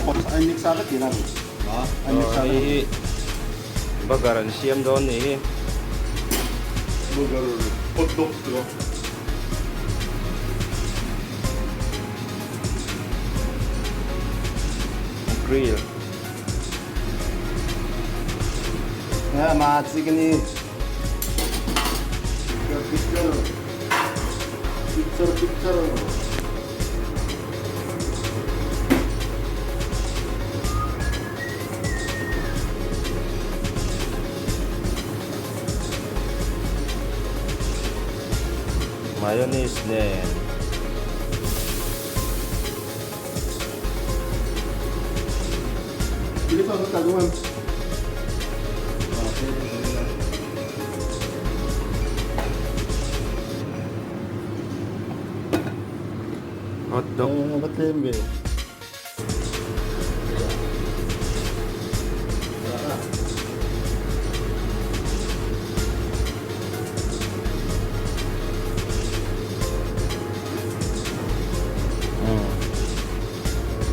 Hei hi burger an siam dawn nih hi. Burger hot dog tih a. Grill. Ma chikini. Picture picture picture. Mayonnaise nen. Hot dog.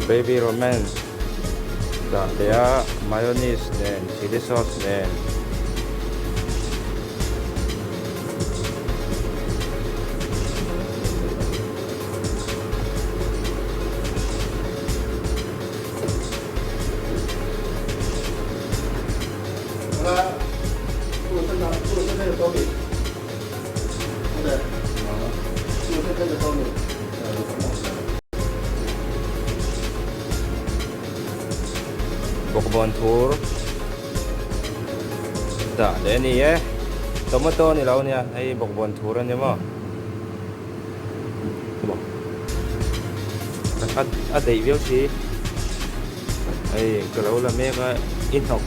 Baby Roman dah leh a mayonnaise nen chilli sauce nen. Bawkbawn thur dah leh a ni e. Tomato ni lo nia, hei bawkbawn thur a ni maw. A deih viau si. Hei ka lo la mek a, i hnawk.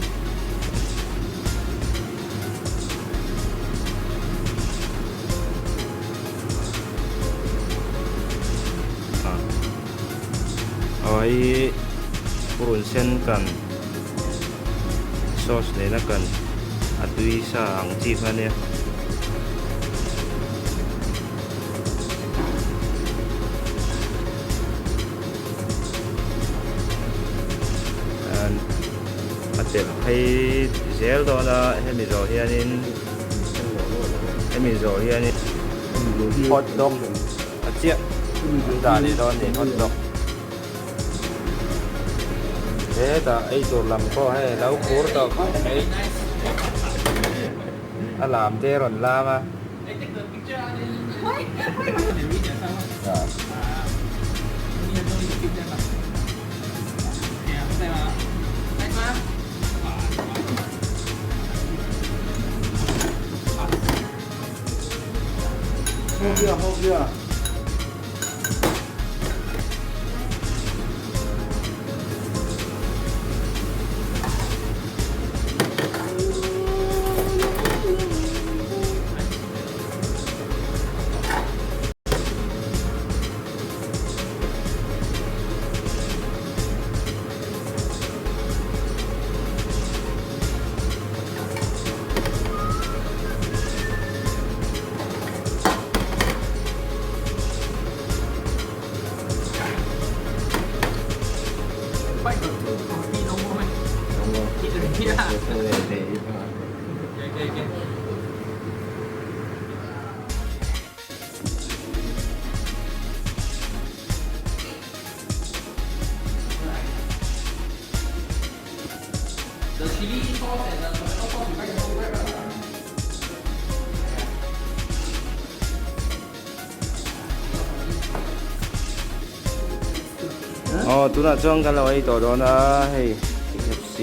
Aw hei purun sen kan sauce nena kan a tui sa ang chi kha ania. A telh phei zel dawn a hemi zawh hianin hemi zawh hianin hot dog a chiah an dah leh dawn a ni hot dog hetah ei tur lam pawh hei a lo khur tawh khawp mai a lam te a rawn lam a. Aw tunah chuan kan lo ei tawh dawn a hei KFC.